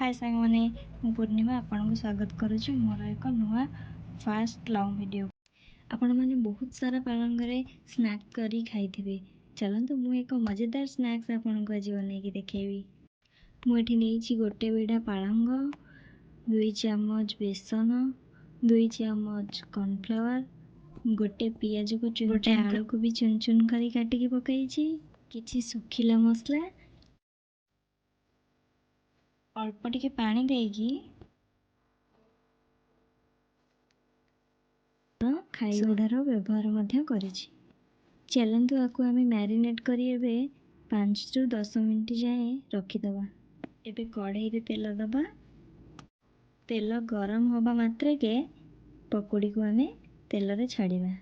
ହାଏ ସାଙ୍ଗମାନେ, ମୁଁ ପୂର୍ଣ୍ଣିମା ଆପଣଙ୍କୁ ସ୍ୱାଗତ କରୁଛି ମୋର ଏକ ନୂଆ ଫାଷ୍ଟ ଲଙ୍ଗ୍ ଭିଡ଼ିଓ। ଆପଣମାନେ ବହୁତ ସାରା ପାଳଙ୍ଗରେ ସ୍ନାକ୍ସ କରି ଖାଇଥିବେ। ଚାଲନ୍ତୁ, ମୁଁ ଏକ ମଜାଦାର ସ୍ନାକ୍ସ ଆପଣଙ୍କୁ ଆଜି ବନେଇକି ଦେଖେଇବି। ମୁଁ ଏଠି ନେଇଛି ଗୋଟେ ବିଡ଼ା ପାଳଙ୍ଗ, 2 ଚାମଚ ବେସନ, 2 ଚାମଚ କର୍ଣ୍ଣଫ୍ଲାୱାର, ଗୋଟେ ପିଆଜକୁ ଚୁନ, ଗୋଟେ ଆଳୁକୁ ବି ଚୁନ ଚୁନ କରି କାଟିକି ପକାଇଛି, କିଛି ଶୁଖିଲା ମସଲା, ଅଳ୍ପ ଟିକେ ପାଣି ଦେଇକି ଖାଇବା ସୋଡ଼ାର ବ୍ୟବହାର ମଧ୍ୟ କରିଛି। ଚାଲନ୍ତୁ, ଆକୁ ଆମେ ମ୍ୟାରିନେଟ୍ କରି ଏବେ 5ରୁ 10 ମିନିଟ୍ ଯାଏଁ ରଖିଦେବା। ଏବେ କଢ଼େଇରେ ତେଲ ଦେବା। ତେଲ ଗରମ ହେବା ମାତ୍ରକେ ପକୁଡ଼ିକୁ ଆମେ ତେଲରେ ଛାଡ଼ିବା।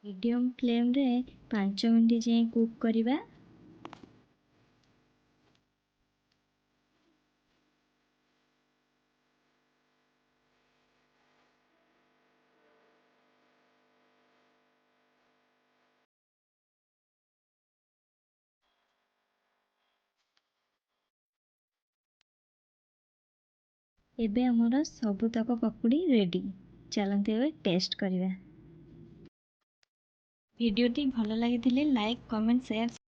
ମିଡ଼ିୟମ୍ ଫ୍ଲେମ୍ରେ 5 ମିନିଟ୍ ଯାଏଁ କୁକ୍ କରିବା। ଏବେ ଆମର ସବୁତକ ପକୁଡ଼ି ରେଡ଼ି। ଚାଲନ୍ତୁ, ଏବେ ଟେଷ୍ଟ କରିବା। ଭିଡ଼ିଓଟି ଭଲ ଲାଗିଥିଲେ ଲାଇକ୍, କମେଣ୍ଟ, ସେୟାର।